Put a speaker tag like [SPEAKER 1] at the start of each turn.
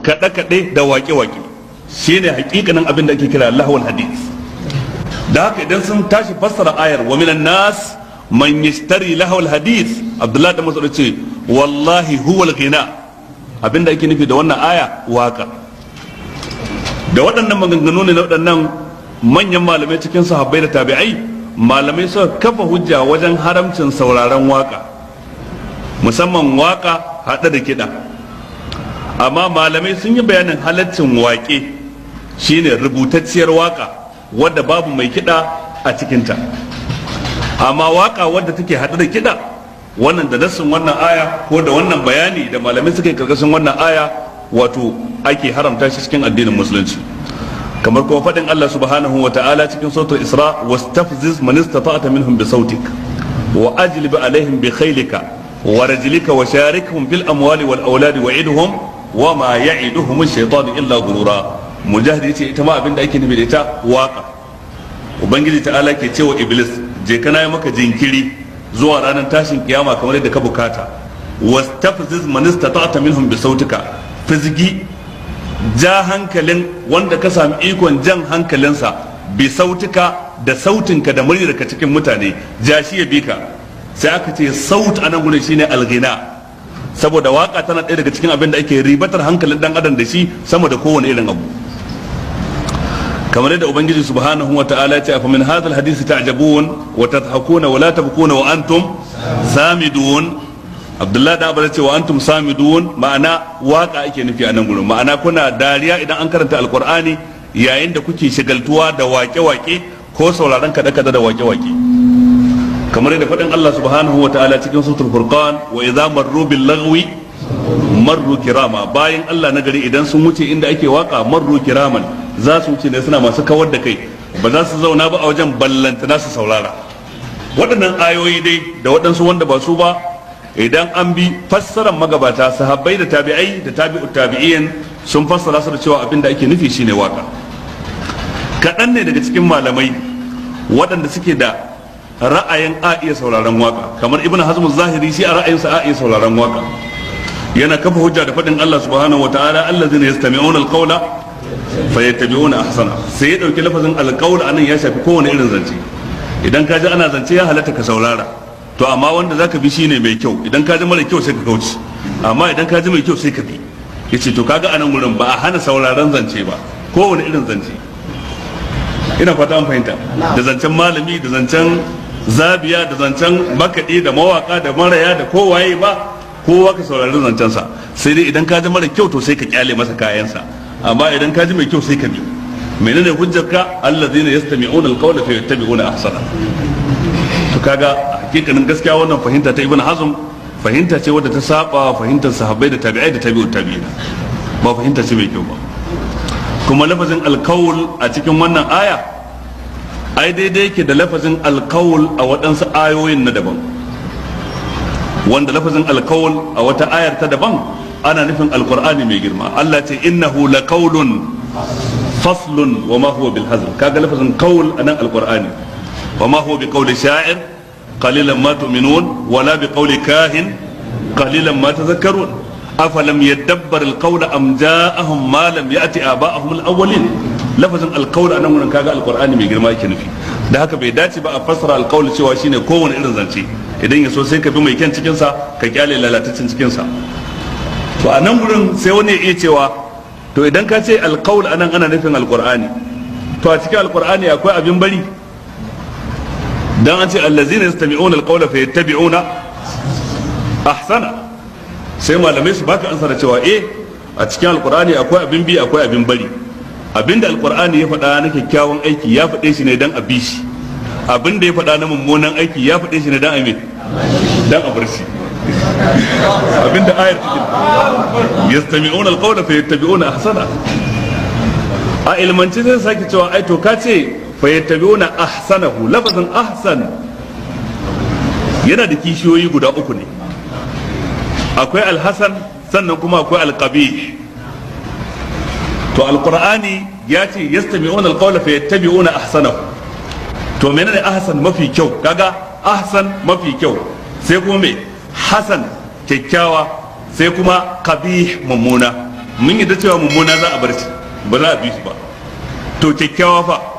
[SPEAKER 1] Kaɗe-kaɗe da waƙe-waƙe shine hakikanin abin da ake kira lahawul hadith. Da haka idan sun tashi fassara ayar wa minan nas man yashtari lahawul hadith, Abdullahi da Mas'ud ce wallahi huwal ghina, abin da ake nufi da wannan aya waka. Da waɗannan maganganu ne na waɗannan manyan malamai cikin sahabbai da tabi'ai, malamai suka kafa hujja wajen haramcin sauraron waka, musamman waka haɗe da kiɗa. Amma malamai sun yi bayanin halaccin waƙe, shine rubutacciyar waka wadda babu mai kiɗa a cikinta. Amma waka wadda take haɗe da kiɗa, wannan da nassin wannan aya ko da wannan bayani da malamai suka yi karkashin wannan aya, wato ake haramta shi cikin addinin musulunci. Kamar kuma faɗin Allah subhanahu wa ta'ala cikin suratul Isra, wastafziz man istata'ta minhum bi sautik wa ajlib alaihim bi khaylika wa rajlika wa sharikhum bil amwali wal auladi wa'idhum wa ma ya'iduhum ash-shaytanu illa ghurura. Mujahid yace ita ma abinda ake nufi da ita waka. Ubangiji ta'ala ke cewa Iblis, je kana yi maka jinkiri zuwa ranar tashin kiyama kamar yadda ka bukata. Wastafziz man istata'ta minhum bi sautika, fizgi, ja hankalin wanda ka sami ikon jan hankalinsa, bi sautika, da sautinka da muryarka cikin mutane, ja shi ya bi ka. Sai aka ce saut anan gurin shine alghina, saboda waka tana ɗaya daga cikin abin da ake ribatar hankalin dan adam da shi sama da kowane irin abu. Kamar yadda Ubangiji subhanahu wa ta'ala ya ce, afa min hadha alhadisi ta'jabun wa tadhakuna wa la tabkuna wa antum samidun. Abdullahi da Abu ce wa antum samidun, ma'ana waka ake nufi a nan gurin, ma'ana kuna dariya idan an karanta alqur'ani yayin da kuke shagaltuwa da wake-wake ko sauraron kada-kada da wake-wake. Kamar yadda faɗin Allah subhanahu wa ta'ala cikin suratul Furqan, wa idza marru bil lagwi marru kirama. Bayan Allah na gari idan sun wuce inda ake waka, marru kiraman, za su wuce ne suna masu kawar da kai, ba za su zauna ba a wajen ballantana su saurara. Waɗannan ayoyi dai da waɗansu wanda ba su ba, idan an bi fassarar magabata, sahabbai da tabi'ai da tabi'ut tabi'in, sun fassara su da cewa abin da ake nufi shine waka. Kaɗan ne daga cikin malamai waɗanda suke da ra'ayin a iya sauraron waka, kamar Ibn Hazm Zahiri, shi a ra'ayinsa a iya sauraron waka. Yana kafa hujja da faɗin Allah subhanahu wataala, allazina yastami'una alqawla fayattabi'una ahsana. Sai ya dauki lafazin alqawl anan ya shafi kowane irin zance. Idan ka ji ana zance ya halatta ka saurara, to amma wanda zaka bi shine mai kyau. Idan ka ji mara kyau sai ka kauce, amma idan ka ji mai kyau sai ka bi. Yace to kaga anan gurin ba a hana sauraron zance ba, kowane irin zance. Ina fata an fahimta, da zancen malami da zancen zabiya da zancen makaɗi da mawaka da maraya da kowaye ba, kowa ka saurari zancensa. Sai dai idan ka ji mara kyau to sai ka kyale masa kayansa, amma idan ka ji mai kyau sai ka bi. Menene hujjarka? Allazina yastami'una alqawla fa yattabi'una ahsana. To kaga hakikanin gaskiya wannan fahimta ta Ibn Hazm fahimta ce wadda ta saba fahimtar sahabbai da tabi'ai da tabi'ut tabi'in, ba fahimta ce mai kyau ba. Kuma lafazin alqawl a cikin wannan aya ai daidai yake da lafazin alqawl a waɗansu ayoyin na daban, wanda lafazin alqawl a wata ayar ta daban ana nufin alqur'ani mai girma. Allah ce innahu laqawlun faslun wa ma huwa bil hazl. Kaga lafazin qawl anan alqur'ani, wa ma huwa biqawli sha'ir qalilan ma tu'minun wa la biqawli kahin qalilan ma tadhakkarun afalam yadabbar alqawla am ja'ahum ma lam ya'ti aba'ahum alawwalin. Lafazin alqawl anan wurin kaga alqur'ani mai girma yake nufi. Da haka bai dace ba a fassara alqawl cewa shine kowane irin zance. Idan ya so sai ka bi mai kyan cikin sa, ka kyale lalatacin cikin sa. To a nan gurin sai wani ya iya cewa to idan ka ce alqawl anan ana nufin alqur'ani, to a cikin alqur'ani akwai abin bari? Dan an ce allazina yastami'una alqawla fayattabi'una ahsana. Sai malamai su baka ansa da cewa eh, a cikin alqur'ani akwai abin bi, akwai abin bari. Abinda alqur'ani ya faɗa na kyakkyawan aiki ya faɗe shi ne dan a bi shi, abinda ya faɗa na mummunan aiki ya faɗe shi ne dan a me, dan a bar shi. Abinda ayar take yastami'una alqawla fayattabi'una ahsana. A ilmanci zai sake cewa ai to ka ce fayattabi'una ahsanahu, lafazin ahsan yana da kishiyoyi guda uku ne. Akwai alhasan, sannan kuma akwai alqabih. To alqur'ani ya ce yastami'una alqawla fayattabi'una ahsanahu. To menene ahsan? Mafi kyau. Kaga ahsan mafi kyau, sai kuma me? Hasan kyakkyawa, sai kuma qabih mummuna. Mun yadda cewa mummuna za a bar shi, ba za a bi shi ba. To kyakkyawa fa?